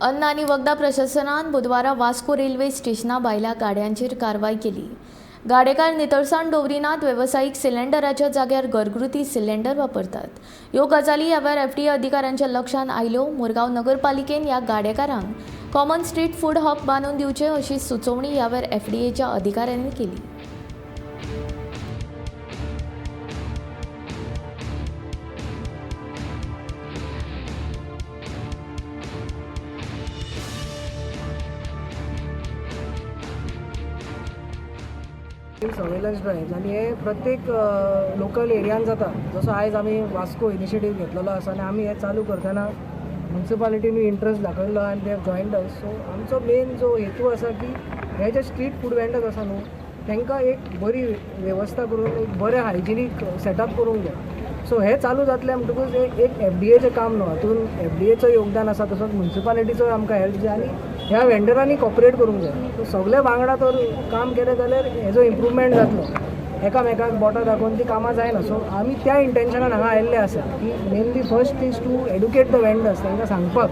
अन्न आनी वखदां प्रशासनान बुधवारा वास्को रेल्वे स्टेशना भायल्या गाड्यांचेर कारवाय केली. गाडेकार नितळसाण दवरिनात, वेवसायीक सिलेंडराच्या जाग्यार घरगुती सिलेंडर वापरतात. ह्यो गजाली ह्या वेळार एफडीए अधिकाऱ्यांच्या लक्षांत आयल्यो. मुरगांव नगरपालिकेन ह्या गाडेकारांक कॉमन स्ट्रीट फूड हब बांदून दिवचे अशी सुचोवणी ह्या वेळार एफडीएच्या अधिकाऱ्यांनी केली. सर्वेलन्स ड्रायव्ह आनी हे प्रत्येक लोकल एरियान जाता. जसो आयज आमी वास्को इनिशिएटीव घेतलेलो आसा आनी आमी हे चालू करतना मुन्सिपालिटीनूय इंट्रस्ट दाखयल्लो आनी they have joined us. So आमचो मेन जो हेतू आसा की हे जे स्ट्रीट फूड वेंडर्स आसा न्हू, तांकां एक बरी वेवस्था करून एक बरें हायजिनीक सेटअप करूंक जाय. सो हें चालू जातलें म्हणटकूच एक एफडीएचें काम न्हू, हातून एफडीएचो योगदान आसा, तसोच मुन्सिपालिटीचोय आमकां हेल्प जाय आनी ह्या वेंडरांनी कॉपरेट करूंक जाय. सो सगळे वांगडा तर काम केलें जाल्यार हेजो इम्प्रूवमेंट जातलो. एकामेकाक बोटां दाखोवन ती कामां जायना. सो आमी त्या इंटेन्शनान हांगा आयिल्ले आसा की mainly first is to educate the vendors, तांकां सांगपाक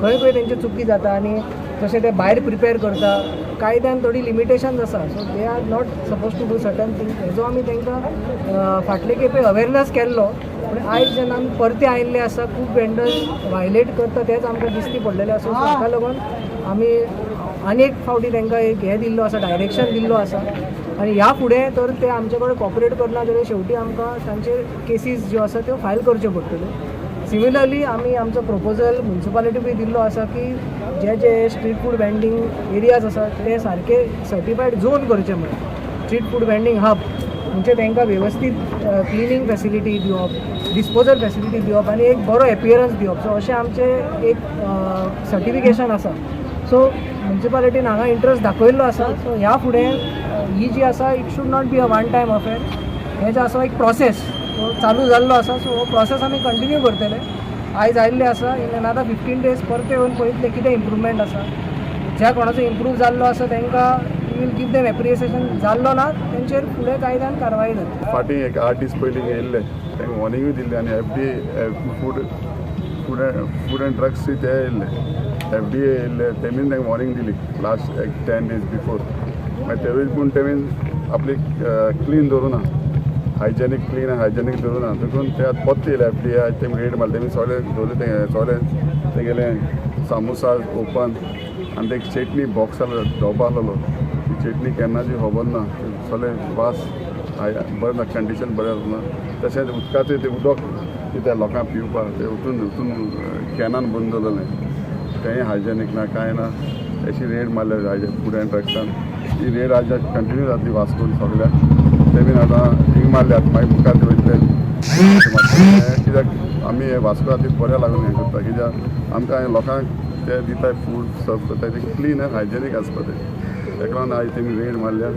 खंय खंय तेंची चुकी जाता आनी कशें ते भायर प्रिपेर करता. कायद्यान थोडी लिमिटेशन्स आसा, so they are not suppose to do certain thing. हेजो आमी तांकां फाटले खेपे अवेरनस केल्लो, पूण आयज जेन्ना आमी परते आयिल्ले आसा, खूब वेंडर्स वायलेट करता तेच आमकां दिश्टी पडलेले आसा. सो हाका लागून आमी आनी एक फावटी तांकां एक हें दिल्लो आसा, डायरेक्शन दिल्लो आसा आनी ह्या फुडें तर ते आमचे कडेन कॉपरेट करना जाल्यार शेवटी आमकां तांचेर केसीस ज्यो आसा त्यो फायल करच्यो पडटल्यो. सिमिलरली आमी आमचो प्रपोजल मुन्सिपालिटी दिल्लो आसा की जे जे स्ट्रीट फूड वेंडींग एरियाज आसा ते सारके सर्टिफायड झोन करचे म्हणून, स्ट्रीट फूड वेंडींग हब, म्हणजे तांकां वेवस्थीत क्लिनींग फॅसिलिटी दिवप, डिस्पोजल फॅसिलिटी दिवप आनी एक बरो एपियरन्स दिवप. सो अशें आमचें एक सर्टिफिकेशन आसा. सो मुन्सिपालिटीन हांगा इंट्रस्ट दाखयल्लो आसा. सो ह्या फुडें ही जी आसा, it should not be a one time affair. हें जें आसा एक प्रोसेस तो चालू जाल्लो आसा. सो हो प्रोसेस आमी कंटिन्यू करतले. आयज आयिल्ले आसा, इन अनादर 15 डेज परते येवन पळयतले कितें इम्प्रूवमेंट आसा. ज्या कोणाचो इम्प्रूव जाल्लो आसा तांकां we'll give them appreciation, जाल्लो ना तेंचेर फुडें कायद्यान कारवाय जातली. फाटीं एक 8 दीस पयलीं येयल्ले, तांकां वॉर्निंगूय दिल्ली आनी F D food and drugs ते येयल्ले, एफडीए येयल्ले, तेमीन तांकां वॉर्निंग दिली लास्ट एक 10 डेज बिफोर. मागीर तेवूय पूण तेमीन आपली क्लीन दवरूना, हायजेनीक, क्लीन हायजेनीक दवरूना. देखून ते आतां परते येयले एफडीए, तेमी रेड मारले, तेमी सगळे दवरले ते सगळे तेगेले सामोसा ओपन आनी ते चेटणी बॉक्स आहलो, डोबो आहलोलो, ती चेटणी केन्नाची खबर ना, सगळे वास बरें ना, कंडिशन बरें आसना. तशेंच उदकाचें तें उदक कितें लोकांक पिवपाक तें उतून उतून कॅनान बंद जालें, तेंय हायजेनीक ना, कांय ना. अशी रेड मारल्या हाजे फूड एंड ड्रग्सान. ही रेड आज कंटिन्यू जातली वास्कोन सगळ्याक. तेमीन आतां हिंग मारल्यात, मागीर मुखार ते वयतले. कित्याक आमी हे वास्को खातीर बऱ्या लागून हें करता, कित्याक आमकां लोकांक ते दिताय, फूड सर्व करताय, ते क्लीन आनी हायजेनीक आसपा. ते ताका लागून आयज तेमी रेड मारल्या.